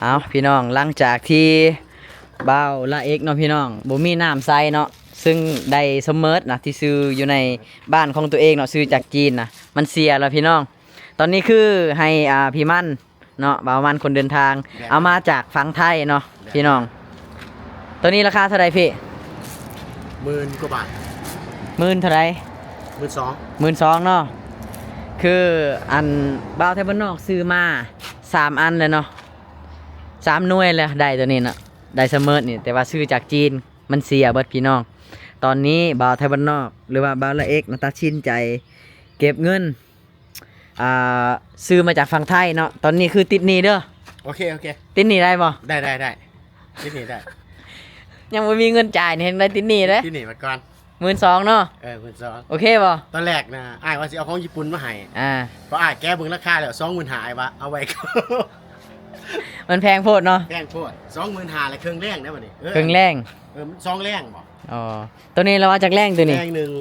ເອົາ ພີ່ນ້ອງ ຫຼັງຈາກທີ່ບ່າວລາເອັກເນາະ ພີ່ນ້ອງ ບໍ່ມີນ້ຳໃຊ້ເນາະ ຊຶ່ງໄດ້ສະເໝິດນະ ທີ່ຊື້ຢູ່ໃນບ້ານຂອງຕົວເອງເນາະ ຊື້ຈາກຈີນນະ ມັນເສຍແລ້ວ ພີ່ນ້ອງ. ຕອນນີ້ຄືໃຫ້ ອ່າ ພີ່ມັນເນາະ ບ່າວມັນຄົນເດີນທາງ ແມ່ນ ເອົາມາຈາກຝັ່ງໄທເນາະ ແມ່ນ ພີ່ນ້ອງ. ໂຕນີ້ລາຄາເທົ່າໃດພີ່? ໝື່ນກວ່າບາດ. ໝື່ນເທົ່າໃດ? ໝື່ນສອງ. ໝື່ນສອງເນາະ. ຄືອັນ ບ່າວໄທບ້ານນອກຊື້ມາສາມອັນແລ້ວເນາະ ສາມໜ່ວຍແລ້ວ ໄດ້ໂຕນີ້ເນາະ ໄດ້ສະເໝິດນີ້ ແຕ່ວ່າຊື້ຈາກຈີນ ມັນເສຍເບິດ ພີ່ນ້ອງ. ຕອນນີ້ບ່າວໄທບ້ານນອກ ຫຼືວ່າບ່າວລາເອັກນະ ຕັດສິນໃຈເກັບເງິນ ອ່າ ຊື້ມາຈາກຝັ່ງໄທເນາະ. ຕອນນີ້ຄືຕິດໜີ້ເດີ. ໂອເຄ ໂອເຄ ຕິດໜີ້ໄດ້ບໍ່? ໄດ້ ໄດ້ ໄດ້ ຕິດໜີ້ໄດ້. ຍັງບໍ່ມີເງິນຈ່າຍນີ້ ເຮັດໄດ້ຕິດໜີ້ເດ້ ຕິດໜີ້ໄວ້ກ່ອນ. ໝື່ນສອງເນາະ. ເອີ ໝື່ນສອງ. ໂອເຄບໍ່? ຕອນແລກນະ ອ້າຍວ່າຊິເອົາຂອງຍີ່ປຸ່ນມາໃຫ້ ອ່າ ພໍອ້າຍແກະເບິ່ງລາຄາແລ້ວ ສອງໝື່ນຫ້າ ອ້າຍວ່າເອົາໄວ້ກ່ອນ. ມັນແພງໂພດເນາະ. ແພງໂພດ ສອງໝື່ນຫ້າ ແລ້ວເຄິ່ງແລງໄດ໋ບັດນີ້. ເອີ ເຄິ່ງແລງ. ເອີ ມັນສອງແລງບໍ່? ອໍ ໂຕນີ້ລະວ່າຈັກແລງໂຕນີ້? ແລງໜຶ່ງ.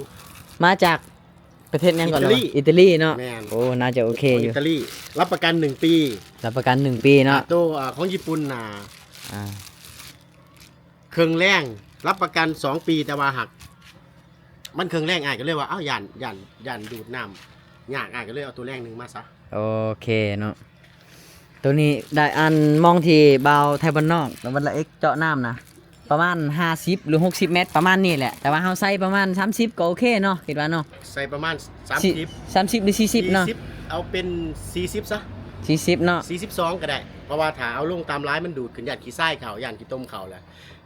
ມາຈາກປະເທດຫຍັງກ່ອນລະ? ອີຕາລີ. ອີຕາລີເນາະ. ແມ່ນ. ໂອ້ ໜ້າຈະໂອເຄຢູ່. ອີຕາລີ ຮັບປະກັນໜຶ່ງປີ. ຮັບປະກັນໜຶ່ງປີເນາະ. ໂຕ ອາ ຂອງຍີ່ປຸ່ນນະ ອ່າ ເຄິ່ງແລງ ຮັບປະກັນສອງປີ ແຕ່ວ່າຫາກມັນເຄິ່ງແລງ ອ້າຍກໍເລີຍວ່າ ເອົ້າ ຢ້ານ ຢ້ານ ຢ້ານດູດນ້ຳຍາກ ອ້າຍກໍເລີຍເອົາໂຕແລງໜຶ່ງມາຊະ. ໂອເຄເນາະ. ໂຕນີ້ໄດ້ ອັນ ມອງທີ່ບ່າວໄທບ້ານນອກ ແລ້ວບັດລະເອັກເຈາະນ້ຳນະ ປະມານຫ້າສິບ ຫຼື ຫົກສິບແມັດ ປະມານນີ້ແຫຼະ ແຕ່ວ່າເຮົາໃສ່ປະມານສາມສິບກໍໂອເຄເນາະ ຄິດວ່າເນາະ. ໃສ່ປະມານສາມສິບ ສາມສິບ ຫຼື ສີ່ສິບເນາະ. ສີ່ສິບ ເອົາເປັນສີ່ສິບຊະ. ສີ່ສິບເນາະ. ສີ່ສິບສອງກໍໄດ້ ເພາະວ່າຖ້າເອົາລົງຕາມລາຍມັນດູດຂຶ້ນ ຢ້ານຂີ້ຊາຍເຂົ້າ ຢ້ານຂີ້ຕົມເຂົ້າແຫຼະ.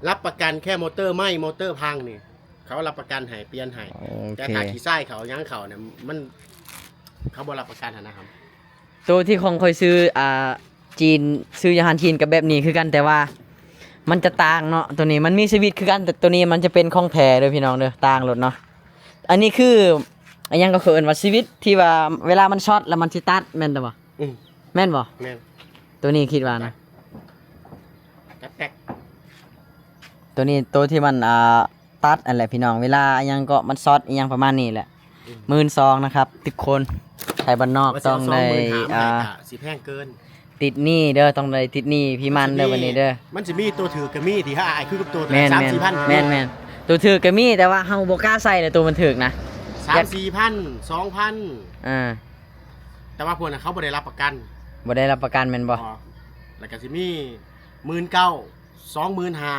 ຮັບປະກັນແຄ່ມໍເຕີໄໝ້ ມໍເຕີພັງນີ້ ເຂົາຮັບປະກັນໃຫ້ ປ່ຽນໃຫ້. ໂອເຄ. ແຕ່ຖ້າຂີ້ຊາຍເຂົ້າ ຫຍັງເຂົ້ານີ້ ມັນ ເຂົາບໍ່ຮັບປະກັນຫັ້ນນະຄັບ. ໂຕທີ່ຂອງຂ້ອຍຊື້ ອ່າ ຈີນ ຊື້ຢູ່ຮ້ານຈີນກໍແບບນີ້ຄືກັນ ແຕ່ວ່າມັນຈະຕ່າງເນາະ. ໂຕນີ້ມັນມີສະວິດຄືກັນ ແຕ່ໂຕນີ້ມັນຈະເປັນຂອງແທ້ເດີພີ່ນ້ອງເດີ ຕ່າງໂລດເນາະ. ອັນນີ້ຄື ອາ ຫຍັງກໍເຂົາເອີ້ນວ່າສະວິດ ທີ່ວ່າເວລາມັນຊັອດແລ້ວມັນຊິຕັດ ແມ່ນແຕ່ບໍ່? ອືມ ແມ່ນບໍ່? ແມ່ນ. ໂຕນີ້ຄິດວ່ານະ ຕັດແຕັກ. ໂຕນີ້ໂຕທີ່ມັນ ອ່າ ຕັດຫັ້ນແຫຼະພີ່ນ້ອງ ເວລາອີ່ຫຍັງເກາະມັນຊັອດອີ່ຫຍັງປະມານນີ້ແຫຼະ. ອືມ ໝື່ນສອງນະຄັບທຸກຄົນ ໄທບ້ານນອກຕ້ອງໄດ້ ອ່າ ສິແພງເກີນ ຕິດໜີ້ເດີ ຕ້ອງໄດ້ຕິດໜີ້ພີ່ມັນເດີ ບັດນີ້ເດີ. ມັນຊິມີໂຕຖືກກໍມີ ທີ່ຫາອ້າຍຄືກັບໂຕ ແມ່ນໆ ສາມສີ່ພັນ. ແມ່ນໆ ໂຕຖືກກໍມີ ແຕ່ວ່າເຮົາບໍ່ກ້າໃສ່ແຫຼະ ໂຕມັນຖືກນະ ສາມສີ່ພັນ ສອງພັນ. ອ່າ ແຕ່ວ່າພວກນັ້ນເຂົາບໍ່ໄດ້ຮັບປະກັນ ບໍ່ໄດ້ຮັບປະກັນແມ່ນບໍ່? ບໍ່. ແລ້ວກໍຊິມີໝື່ນເກົ້າ ສອງໝື່ນຫ້າ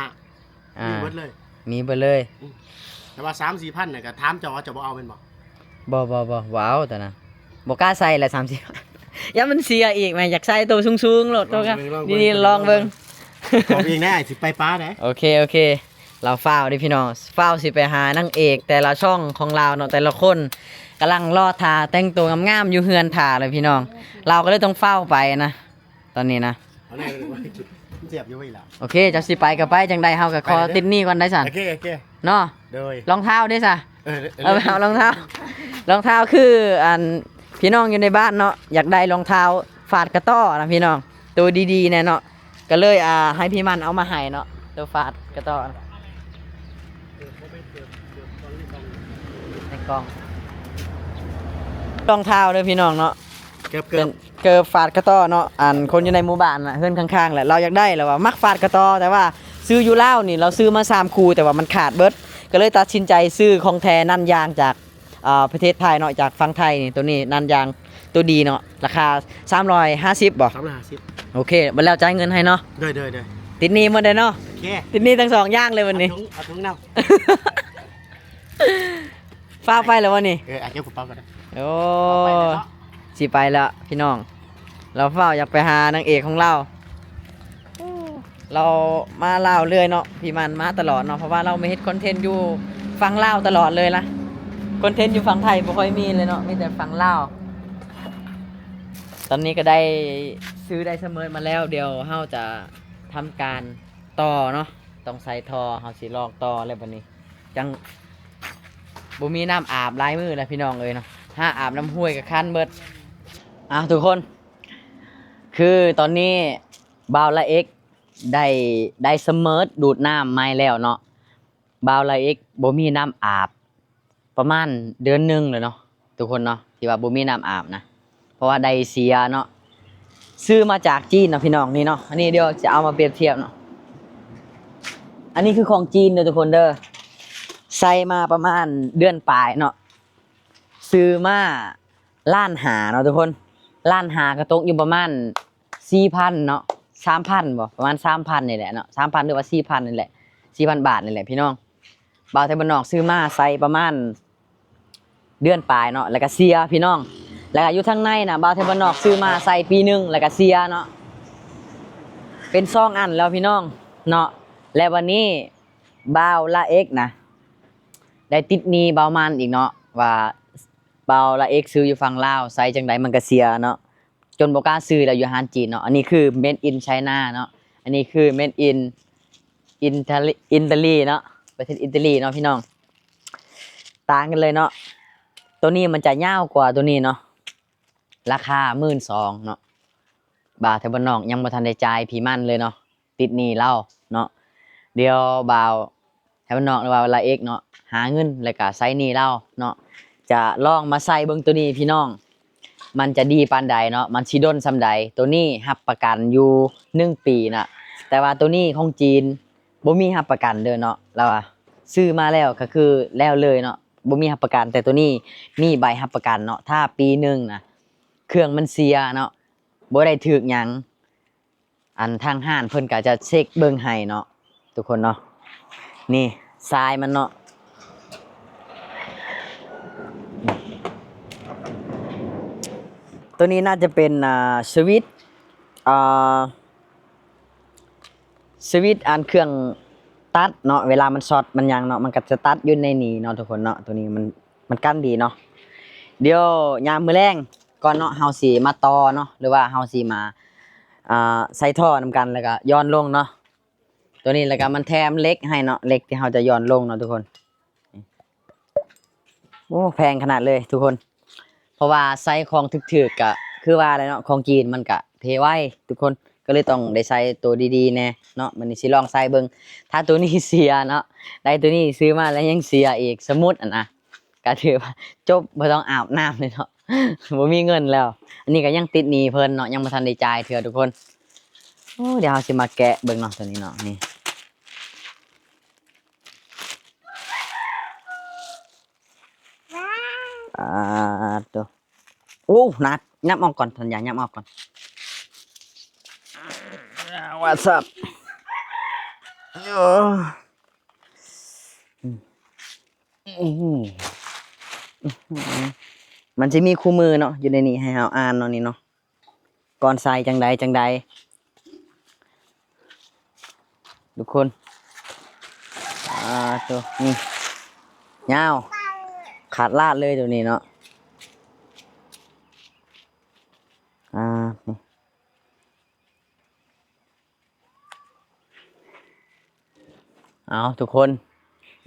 ອ່າ ມີເບິດເລີຍ ມີເບິດເລີຍ. ອືມ ແຕ່ວ່າສາມສີ່ພັນນະ ກໍຖາມເຈົ້າວ່າເຈົ້າບໍ່ເອົາແມ່ນບໍ່? ບໍ່ ບໍ່ ບໍ່ ບໍ່ເອົາຕອນນັ້ນ ບໍ່ກ້າໃສ່ແຫຼະ ສາມສີ່ພັນ ຢ້ານມັນເສຍອີກແໝ່. ຢາກໃສ່ໂຕສູງໆໂລດ ໂຕກໍ ລອງເບິ່ງ ນີ້ໆ ລອງເບິ່ງ ຂອງເອງໄດ້ ຊິໄປປາໄດ້. ໂອເຄ ໂອເຄ ລາວຟ້າວເດ້ພີ່ນ້ອງ ຟ້າວຊິໄປຫານາງເອກແຕ່ລະຊ່ອງຂອງລາວເນາະ ແຕ່ລະຄົນກຳລັງລໍຖ້າແຕ່ງໂຕງາມໆຢູ່ເຮືອນຖ້າເລີຍພີ່ນ້ອງ ລາວກໍເລີຍຕ້ອງຟ້າວໄປນະ ຕອນນີ້ນະ. ເອົາແນ່ ມັນເຈັບຢູ່ເວີຍລະ. ໂອເຄ ເຈົ້າຊິໄປກໍໄປ ຈັ່ງໃດເຮົາກໍຂໍຕິດໜີ້ກ່ອນໄດ້ຊັ້ນ. ໂອເຄ ໂອເຄ ເນາະ. ໂດຍ ລອງເທົ້າເດ້ຊະ? ເອີ ເອີ ເອົາລອງເທົ້າ ລອງເທົ້າຄື ອັນ ພີ່ນ້ອງຢູ່ໃນບ້ານເນາະ ຢາກໄດ້ລອງເທົ້າຟາດກະຕໍ້ນະພີ່ນ້ອງ ໂຕດີໆແນ່ເນາະ ກໍເລີຍ ອ່າ ໃຫ້ພີ່ມັນເອົາມາໃຫ້ເນາະ ໂຕຟາດກະຕໍ້ນະ. ໃນກ່ອງ ລອງເທົ້າເດີພີ່ນ້ອງເນາະ ເກີບ ເກີບ ເກີບຟາດກະຕໍ້ເນາະ. ອັນ ຄົນຢູ່ໃນໝູ່ບ້ານນະ ເຮືອນຂ້າງໆແຫຼະ ລາວຢາກໄດ້ ລາວວ່າມັກຟາດກະຕໍ້ ແຕ່ວ່າຊື້ຢູ່ລາວນີ້ ລາວຊື້ມາສາມຄູ່ ແຕ່ວ່າມັນຂາດເບິດ ກໍເລີຍຕັດສິນໃຈຊື້ຂອງແທ້ໜັງຢາງຈາກ ອ່າ ປະເທດໄທເນາະ ຈາກຝັ່ງໄທນີ້ ໂຕນີ້ໜັງຢາງໂຕດີເນາະ ລາຄາສາມຮ້ອຍຫ້າສິບບໍ່? ສາມຮ້ອຍຫ້າສິບ. ໂອເຄ ບັດແລ້ວຈ່າຍເງິນໃຫ້ເນາະ. ໂດຍ ໂດຍ ໂດຍ. ຕິດໜີ້ໝົດເດ້ເນາະ. ໂອເຄ ຕິດໜີ້ທັງສອງຢ່າງເລີຍວັນນີ້. ເອົາຖົງ ເອົາຖົງນຳ. ຟ້າວໄປແລ້ວວະນີ້? ເອີ ເອົາເກັບກະເປົາກ່ອນ. ໂອ້ ໄປແລ້ວເນາະ ຊິໄປແລ້ວພີ່ນ້ອງ ລາວຟ້າວຢາກໄປຫານາງເອກຂອງລາວ. ລາວມາລາວເລື້ອຍເນາະ ພີ່ມັນມາຕະຫຼອດເນາະ ເພາະວ່າລາວມາເຮັດຄອນເທັນຢູ່ຝັ່ງລາວຕະຫຼອດເລີຍລະ ຄອນເທັນຢູ່ຝັ່ງໄທບໍ່ຄ່ອຍມີເລີຍເນາະ ມີແຕ່ຝັ່ງລາວ. ຕອນນີ້ກໍໄດ້ ຊື້ໄດ້ສະເໝີດມາແລ້ວ ດຽວເຮົາຈະທຳການຕໍ່ເນາະ ຕ້ອງໃສ່ທໍ່ ເຮົາຊິລອກຕໍ່ແລ້ວບັດນີ້ ຈັ່ງບໍ່ມີນ້ຳອາບຫຼາຍມື້ແລ້ວພີ່ນ້ອງເອີຍເນາະ ຫາອາບນ້ຳຫ້ວຍກໍຄັນເບິດ. ອ່າ ທຸກຄົນ ຄືຕອນນີ້ບ່າວລາເອັກ ໄດ້ ໄດ້ສະເໝິດດູດນ້ຳໃໝ່ແລ້ວເນາະ. ບ່າວລາເອັກບໍ່ມີນ້ຳອາບປະມານເດືອນໜຶ່ງແລ້ວເນາະ ທຸກຄົນເນາະ ທີ່ວ່າບໍ່ມີນ້ຳອາບນະ ເພາະວ່າໄດ້ເສຍເນາະ. ຊື້ມາຈາກຈີນເນາະພີ່ນ້ອງ ນີ້ເນາະ. ອັນນີ້ດຽວຈະເອົາມາປຽບທຽບເນາະ. ອັນນີ້ຄືຂອງຈີນເດີທຸກຄົນເດີ. ໃສ່ມາປະມານເດືອນປາຍເນາະ. ຊື້ມາລ້ານຫ້າເນາະທຸກຄົນ. ລ້ານຫ້າກໍຕົກຢູ່ປະມານສີ່ພັນເນາະ ສາມພັນບໍ່ ປະມານສາມພັນນີ້ແຫຼະເນາະ ສາມພັນ ຫຼືວ່າສີ່ພັນນີ້ແຫຼະ ສີ່ພັນບາດນີ້ແຫຼະພີ່ນ້ອງ. ບ່າວໄທບ້ານນອກຊື້ມາໃສ່ປະມານເດືອນປາຍເນາະ ແລ້ວກໍເສຍພີ່ນ້ອງ. ແລ້ວກໍຢູ່ທາງໃນນະ ບ່າວໄທບ້ານນອກຊື້ມາໃສ່ປີໜຶ່ງ ແລ້ວກໍເສຍເນາະ ເປັນສອງອັນແລ້ວພີ່ນ້ອງເນາະ. ແລະ ບັດນີ້ບ່າວລາເອັກນະ ໄດ້ຕິດໜີ້ບ່າວມັນອີກເນາະ ວ່າບ່າວລາເອັກຊື້ຢູ່ຝັ່ງລາວ ໃສ່ຈັ່ງໃດມັນກໍເສຍເນາະ ຈົນບໍ່ກ້າຊື້ແລ້ວຢູ່ຮ້ານຈີນເນາະ. ອັນນີ້ຄື made in China ເນາະ ອັນນີ້ຄື made in ອິນຕາລີ ອິນຕາລີເນາະ ປະເທດອິຕາລີເນາະພີ່ນ້ອງ. ຕ່າງກັນເລີຍເນາະ ໂຕນີ້ມັນຈະຍາວກວ່າໂຕນີ້ເນາະ. ລາຄາໝື່ນສອງເນາະ ບ່າວໄທບ້ານນອກຍັງບໍ່ທັນໄດ້ຈ່າຍພີ່ມັນເລີຍເນາະ ຕິດໜີ້ລາວເນາະ. ດຽວບ່າວໄທບ້ານນອກ ຫຼືວ່າລາເອັກເນາະ ຫາເງິນແລ້ວກະໃຊ້ໜີ້ລາວເນາະ ຈະລອງມາໃຊ້ເບິ່ງໂຕນີ້ພີ່ນ້ອງ ມັນຈະດີປານໃດເນາະ ມັນຊິດົນສ່ຳໃດ. ໂຕນີ້ຮັບປະກັນຢູ່ໜຶ່ງປີນະ ແຕ່ວ່າໂຕນີ້ຂອງຈີນບໍ່ມີຮັບປະກັນເດີເນາະ ລາວວ່າຊື້ມາແລ້ວກໍຄືແລ້ວເລີຍເນາະ ບໍ່ມີຮັບປະກັນ. ແຕ່ໂຕນີ້ມີໃບຮັບປະກັນເນາະ ຖ້າປີໜຶ່ງນະ ເຄື່ອງມັນເສຍເນາະ ບໍ່ໄດ້ຖືກຫຍັງ ອັນທາງຮ້ານເພິ່ນກໍຈະເຊັກເບິ່ງໃຫ້ເນາະທຸກຄົນເນາະ. ນີ້ຊາຍມັນເນາະ ໂຕນີ້ໜ້າຈະເປັນ ອ່າ ສະວິດ ອ່າ ສະວິດອັນເຄື່ອງຕັດເນາະ ເວລາມັນຊັອດມັນຫຍັງເນາະ ມັນກໍຈະຕັດຢູ່ໃນນີ້ເນາະທຸກຄົນເນາະ. ໂຕນີ້ມັນ ມັນກັນດີເນາະ. ດຽວຍາມມື້ແລງກ່ອນເນາະ ເຮົາຊິມາຕໍ່ເນາະ ຫຼືວ່າເຮົາຊິມາ ອ່າ ໃສ່ທໍ່ນຳກັນ ແລ້ວກໍຢ່ອນລົງເນາະ ໂຕນີ້. ແລ້ວກໍມັນແຖມເຫຼັກໃຫ້ເນາະ ເຫຼັກທີ່ເຮົາຈະຢ່ອນລົງເນາະທຸກຄົນ. ໂອ້ ແພງຂະໜາດເລີຍທຸກຄົນ ເພາະວ່າໃຊ້ຂອງຖືກໆ ກະຄືວ່າແຫຼະເນາະ ຂອງຈີນມັນກະເພໄວທຸກຄົນ ກໍເລີຍຕ້ອງໄດ້ໃຊ້ໂຕດີໆ ແດ່ເນາະ. ມື້ນີ້ຊິລອງໃຊ້ເບິ່ງ ຖ້າໂຕນີ້ເສຍເນາະ ໄດ້ໂຕນີ້ຊື້ມາແລ້ວຍັງເສຍອີກ ສະໝຸດຫັ້ນນະ ກະຖືວ່າຈົບ ບໍ່ຕ້ອງອາບນ້ຳເລີຍເນາະ ບໍ່ມີເງິນແລ້ວ. ອັນນີ້ກໍຍັງຕິດໜີ້ເພິ່ນເນາະ ຍັງບໍ່ທັນໄດ້ຈ່າຍເທື່ອທຸກຄົນ. ໂອ້ ດຽວເຮົາຊິມາແກະເບິ່ງເນາະ ໂຕນີ້ເນາະ ນີ້ ອ່າ ໂຕ ໂອ້ ໜັກ ຫຍັບອອກກ່ອນ ສັນຍາ ຫຍັບອອກກ່ອນ. What's up? ໂອ້ ອືມ ອືມ ມັນຊິມີຄູ່ມືເນາະ ຢູ່ໃນນີ້ໃຫ້ເຮົາອ່ານເນາະ ນີ້ເນາະ ກ່ອນໃສ່ຈັ່ງໃດຈັ່ງໃດ ທຸກຄົນ. ອ່າ ໂຕນີ້ຍາວຂາດລາດເລີຍໂຕນີ້ເນາະ. ອ່າ ນີ້ ເອົາທຸກຄົນ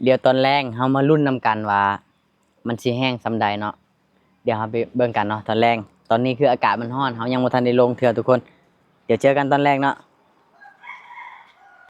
ດຽວຕອນແລງເຮົາມາລຸ້ນນຳກັນວ່າມັນຊິແຮງສ່ຳໃດເນາະ. ດຽວເຮົາໄປເບິ່ງກັນເນາະຕອນແລງ. ຕອນນີ້ຄືອາກາດມັນຮ້ອນ ເຮົາຍັງບໍ່ທັນໄດ້ລົງເທື່ອທຸກຄົນ. ດຽວເຈີກັນຕອນແລງເນາະ.